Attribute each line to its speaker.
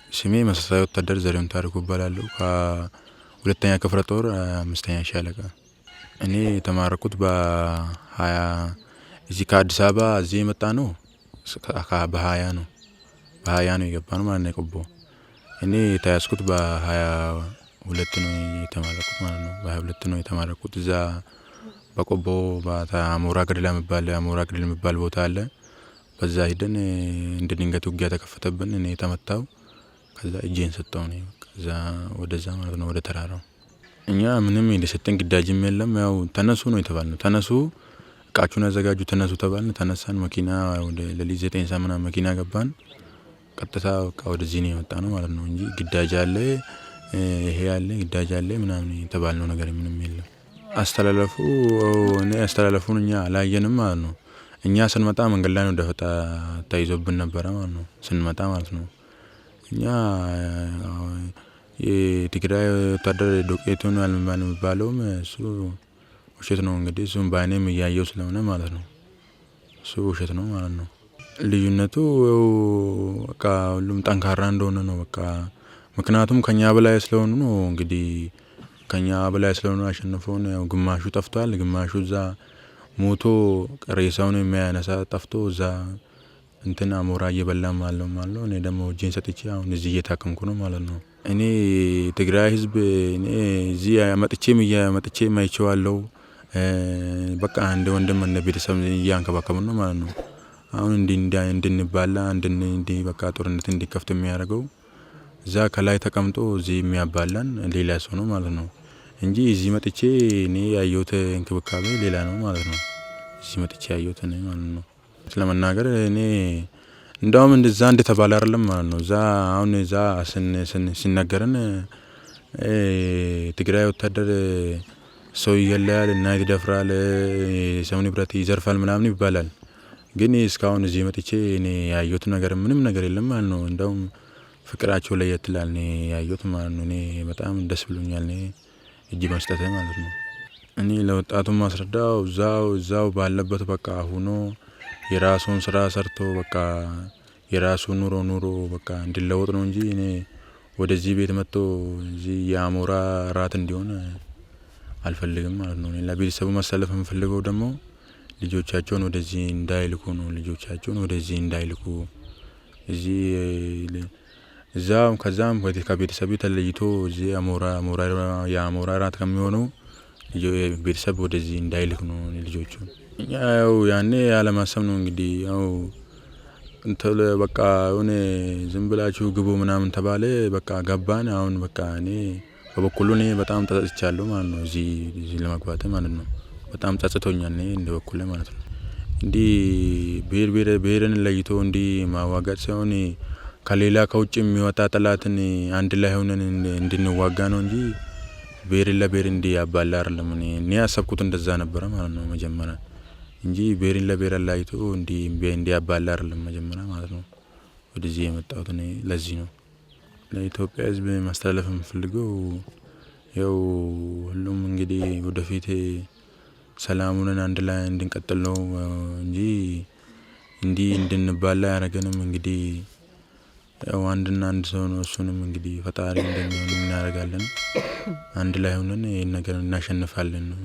Speaker 1: ስሜ መሰረታዊ ወታደር ዘሪሁን ታሪኩ እባላለሁ። ከሁለተኛ ክፍለ ጦር አምስተኛ ሻለቃ። እኔ የተማረኩት በ20 እዚህ ከአዲስ አበባ እዚህ የመጣ ነው በ20 ነው፣ በ20 ነው የገባ ነው ማለት ነው የቆቦ። እኔ የተያዝኩት በ22 ነው የተማረኩት ማለት ነው። በ22 ነው የተማረኩት። እዛ በቆቦ አሞራ ገደላ የሚባል፣ አሞራ ገደል የሚባል ቦታ አለ። በዛ ሂደን እንደ ድንገት ውጊያ ተከፈተብን። እኔ ተመታው። ከዛ እጄን ሰጠው እኔ ከዛ ወደዛ ማለት ነው ወደ ተራራው። እኛ ምንም የተሰጠን ግዳጅም የለም። ያው ተነሱ ነው የተባልነው። ተነሱ፣ እቃችሁን አዘጋጁ፣ ተነሱ ተባልን። ተነሳን። መኪና ወደ ሌሊት 9 ሰዓት ምናምን መኪና ገባን። ቀጥታ በቃ ወደዚህ ነው የመጣ ነው ማለት ነው እንጂ ግዳጅ አለ፣ ይሄ አለ፣ ግዳጅ አለ ምናምን የተባልነው ነገር ምንም የለም። አስተላለፉ እኔ አስተላለፉን እኛ አላየንም ማለት ነው። እኛ ስንመጣ መንገድ ላይ ነው ደፈጣ ተይዞብን ነበረ ማለት ነው። ስንመጣ ማለት ነው። እኛ የትግራይ ወታደር ዱቄት ሆኗል የሚባለውም እሱ ውሸት ነው። እንግዲህ እሱም በአይኔም እያየው ስለሆነ ማለት ነው። እሱ ውሸት ነው ማለት ነው። ልዩነቱ በቃ ሁሉም ጠንካራ እንደሆነ ነው። በቃ ምክንያቱም ከኛ በላይ ስለሆኑ ነው። እንግዲህ ከኛ በላይ ስለሆኑ አሸንፈውን ያው ግማሹ ጠፍቷል፣ ግማሹ እዛ ሞቶ ሬሳውን የሚያነሳ ጠፍቶ እዛ እንትን አሞራ እየበላም አለው ማለት ነው። እኔ ደግሞ እጄን ሰጥቼ አሁን እዚህ እየታከምኩ ነው ማለት ነው። እኔ ትግራይ ህዝብ እኔ እዚህ መጥቼም መጥቼም አይቼዋለሁ። በቃ እንደ ወንድም እንደ ቤተሰብ እያንከባከቡ ነው ማለት ነው። አሁን እንዲህ እንድንባላ እንዲህ በቃ ጦርነት እንዲከፍት የሚያደርገው እዛ ከላይ ተቀምጦ እዚህ የሚያባላን ሌላ ሰው ነው ማለት ነው። እንጂ እዚህ መጥቼ እኔ ያየሁት እንክብካቤ ሌላ ነው ማለት ነው። እዚህ መጥቼ ያየሁት እኔ ማለት ነው። ስለመናገር እኔ እንደውም እንደዛ እንደተባለ አይደለም ማለት ነው። እዛ አሁን እዛ ሲነገረን ትግራይ ወታደር ሰው ይገላል እና ይደፍራል፣ የሰው ንብረት ይዘርፋል ምናምን ይባላል። ግን እስካሁን እዚህ መጥቼ እኔ ያየሁት ነገር ምንም ነገር የለም ማለት ነው። እንደውም ፍቅራቸው ለየት ይላል እኔ ያየሁት ማለት ነው። እኔ በጣም ደስ ብሎኛል እኔ እጅ መስጠቴ ማለት ነው። እኔ ለወጣቱ ማስረዳው እዛው እዛው ባለበት በቃ ሆኖ የራሱን ስራ ሰርቶ በቃ የራሱን ኑሮ ኑሮ በቃ እንዲለወጥ ነው እንጂ እኔ ወደዚህ ቤት መጥቶ እዚህ የአሞራ ራት እንዲሆን አልፈልግም ማለት ነው። እኔ ለቤተሰቡ ማሳለፍ የምፈልገው ደግሞ ልጆቻቸውን ወደዚህ እንዳይልኩ ነው። ልጆቻቸውን ወደዚህ እንዳይልኩ እዚህ እዛም ከዛም ከቤተሰቡ ተለይቶ እዚህ አሞራ አሞራ የአሞራ ራት ከሚሆነው ቤተሰብ ወደዚህ እንዳይልክ ነው ልጆቹ። ያው ያኔ ያለማሰብ ነው እንግዲህ ያው እንትን በቃ የሆነ ዝም ብላችሁ ግቡ ምናምን ተባለ። በቃ ገባን። አሁን በቃ እኔ በበኩሉ እኔ በጣም ተጸጽቻለሁ ማለት ነው። እዚህ እዚህ ለመግባት ማለት ነው። በጣም ጸጽቶኛል እኔ እንደ በኩሌ ማለት ነው። እንዲህ ብሄር ብሄር ብሄርን ለይቶ እንዲህ ማዋጋት ሳይሆን ከሌላ ከውጭ የሚወጣ ጠላትን አንድ ላይ ሆነን እንድንዋጋ ነው እንጂ ብሄርን ለብሄር እንዲህ ያባላ አይደለም። እኔ ያሰብኩት እንደዛ ነበረ ማለት ነው መጀመሪያ እንጂ ብሄርን ለብሄር አለያይቶ እንዲህ እንዲያባላ አይደለም መጀመሪያ ማለት ነው። ወደዚህ የመጣሁት እኔ ለዚህ ነው። ለኢትዮጵያ ሕዝብ ማስተላለፍ የምፈልገው ያው ሁሉም እንግዲህ ወደፊት ሰላሙንን አንድ ላይ እንድንቀጥል ነው እንጂ እንዲህ እንድንባላ አያደርገንም። እንግዲህ ያው አንድና አንድ ሰው ነው። እሱንም እንግዲህ ፈጣሪ እንደሚሆን እናደርጋለን። አንድ ላይ ሆነን ይሄን ነገር እናሸንፋለን ነው።